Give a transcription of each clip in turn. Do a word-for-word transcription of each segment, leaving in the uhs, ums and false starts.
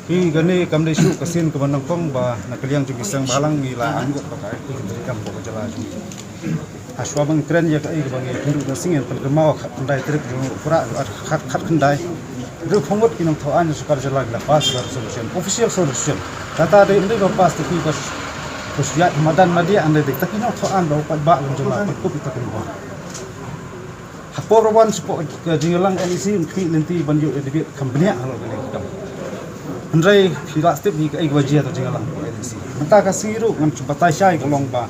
Hi kane kam dei shuh ka sien kaba nyngkong ba na ka liang jong ki seng bhalang ngi la angnud ba ka ai ki kam ba ka jylla jong ngi. Hashwa ban kren ïa kaei kaba ngi kynduh na sien, pynkyndai khatkhyndai tarik jong u Prah, khat khatkhyndai. Hynriewphew ngut ki nongthoh aiñ sorkar jylla ki la pass ka resolution, official resolution. Kata dei ym dei ba pass te ki ka shu ïaid madan madiah, hynrei dei ta ki nongthoh aiñ ba u paidbah jong jylla pynkup ïa ta ki nongthoh. Hapoh ruh ban shapoh ka jingïalang N E C un khmih lynti ban ïoh ïa debate kham bniah halor kane ka kam. Hynrei phi lah step hi kaei kaba jia ta jingïalang N E C. Mynta ka sngi ruh ngan shu batai shai ka long ba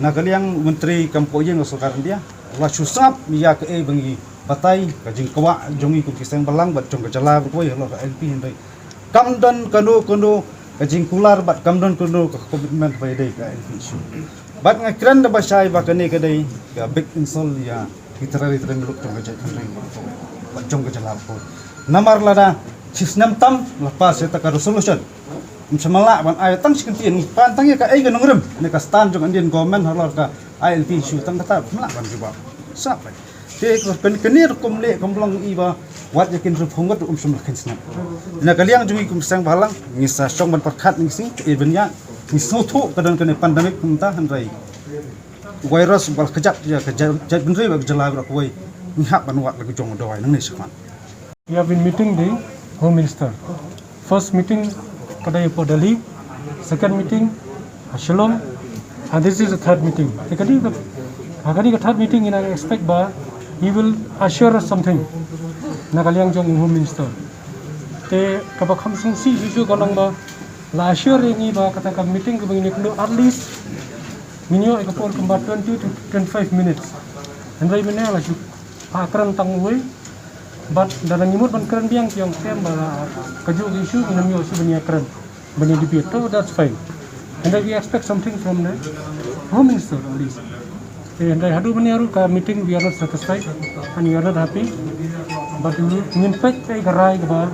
na ka liang u Myntri kam poh ïing ka Sorkar India la shu sngap ïa kaei ba ngi batai, ka jingkwah jong ngi kum ki seng bhalang bad jong ka jylla baroh kawei halor ka I L P, hynrei kam don kano kano ka jingkular bad kam don kano ka commitment ba ïadei ka I L P issue. Bad nga kren da ba shai ba kane ka dei ka big insult ïa ki trai trai muluk jong ka jaitbynriew bad jong ka jylla baroh. Namar lada shi snem tam la pass ïa ta ka resolution. Ym shym la lah ban ai tang shi kyntien, ngi pan tang ïa kaei ka nongrim ne ka stand jong Indian government halor ka I L P issue, tang kata ym lah ban jubab. Sngap. Te ka kane ruh kum leh kam long i ba wat ïa ki hynriewphew ngut ruh ym shym la kheiñ sngap. Na ka liang jong ngi kum seng bhalang ngi sa shong ban pyrkhat, ngi sngewthuh, ngi sngewthuh ka don kane pandemic mynta, hynrei virus ba la kjat ïa ka jait, jaitbynriew bad ka jylla baroh kawei, ngi hap ban wad la ka jong u dawai nangne shakhmat. We have been meeting the Home Minister. First meeting ka dei hapoh Delhi, second meeting ha Shillong, and this is the third meeting. Te kane ka, ha kane ka third meeting ngi nang expect ba he will assure us something na ka liang jong u Home Minister. Te kaba kham sngewsih shuh shuh ka long ba la assure ïa ngi ba kata ka meeting kaba ngin ïakynduh at least ngin ïoh ïa ka por kumba twenty to twenty-five minutes. Hynrei mynne la shu phah kren tang uwei. Bad lada ngi mut ban kren biang ki ong shem ba la kajuh ka issue ngin ym ïoh shuh ban ïakren, ban ïa debate. So that's fine. And then we expect something from the Home Minister at least. Eh, hynrei haduh mynne ruh ka meeting we are not satisfied and we are not happy. But ngin peit kaei ka rai kaba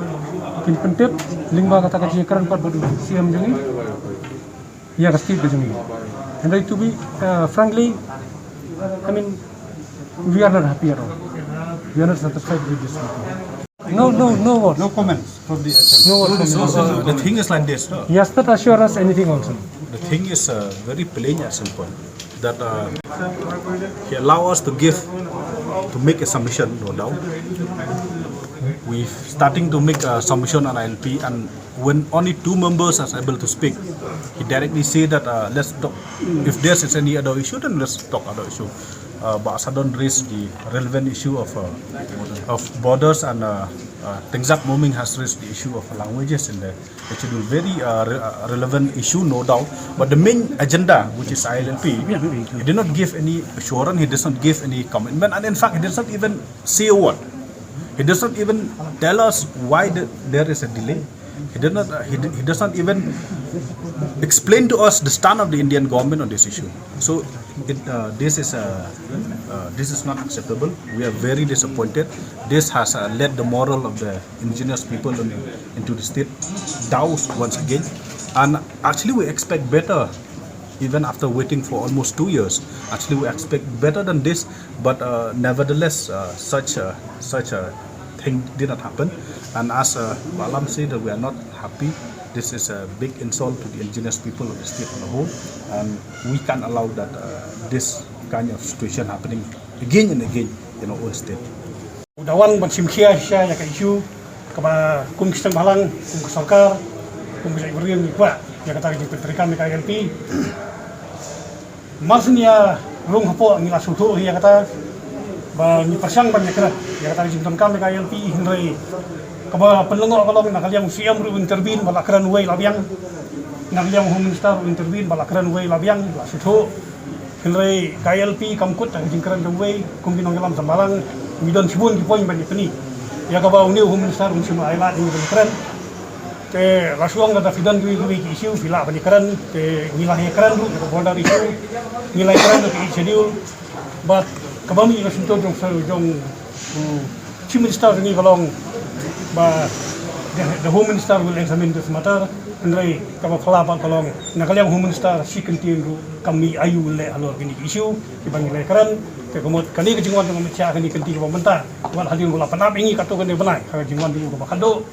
kin pyntip lyngba kata ka jingïakren pat bad u C M jong ngi ïa ka state ka jong ngi. Hynrei to be, uh, frankly, I mean, we are not happy at all. We are not satisfied with this meeting. No, no, no words. No comments from the S M. No words from the S M. Uh, the thing is like this, no? He has not assured us anything also. The thing is, uh, very plain and simple, that, uh, he allow us to give, to make a submission, no doubt. We starting to make a submission on I L P, and when only two members are able to speak, he directly say that, uh, let's talk. If there is any other issue, then let's talk other issue. Uh, Bah Sadon raised the relevant issue of, uh, of borders, and, uh, uh, Tenzak Moming has raised the issue of languages in the schedule. Very, uh, re- uh, relevant issue, no doubt. But the main agenda, which is I L P, he did not give any assurance, he does not give any commitment, and in fact, he does not even say a word. He does not even tell us why the, there is a delay. He does not, uh, he, d- he does not even explain to us the stand of the Indian government on this issue. So it, uh, this is, uh, uh, this is not acceptable. We are very disappointed. This has, uh, led the moral of the indigenous people in, into the state down once again. And actually, we expect better, even after waiting for almost two years. Actually, we expect better than this, but, uh, nevertheless, uh, such a, such a thing did not happen. And as, uh, Bah Lam said, that we are not happy. This is a big insult to the indigenous people of the state on the whole, and we can't allow that, uh, this kind of situation happening again and again in our own state. Da wan ban shim khia sha ïa ka issue kaba kum ki seng bhalang, kum ka sorkar, kum ka jaitbynriew ngi kwah ïa kata ka jingpyntreikam ïa ka I L P. Mar shen ïa rung hapoh ngi la sngewthuh ïa kata ba ngi pyrshang ban ïa kren ïa kata ka jingdonkam ïa ka I L P, hynrei kaba pynlyngngoh ka long na ka liang u C M ruh intervene ba la kren uwei la biang, na ka liang u Home Minister ruh intervene ba la kren uwei la biang, la sngewthuh. Hynrei ka I L P kam kut da ka jingkren jong uwei, kum ki nongïalam seng bhalang ngi don shibun ki point ban ïa pyni. Ïa kaba une u Home Minister um shym la ai lad ïa ngi ban kren. Te la shu ong lada phi don kiwei kiwei ki issue phi lah ban ïa kren, te ngi la ïa kren ruh ïa ka border issue, ngi la ïa kren ruh ka Eighth Schedule. But kaba mih na shyntur jong, jong u Chief Minister jong ngi ka long ba the, the Home Minister will examine this matter. Hynrei kaba phylla pat ka long na ka liang Home Minister shi kyntien ruh kam mih aïu leh halor kine ki issue kiba ngi la ïa kren. Te ka mut kane ka jingwan jong u Amit Shah kane ka kynti kaba mynta, wat hadien ba la pynap ïa ngi katto katne bnai ha ka jingwan jong u kaba khadduh.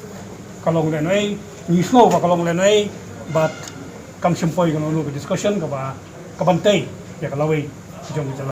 ka long lehnohei, ngi sngew ba ka long lehnohei, bad kam shym poi kano kano ka discussion kaba, ka ban tei ïa ka lawei jong ka jylla.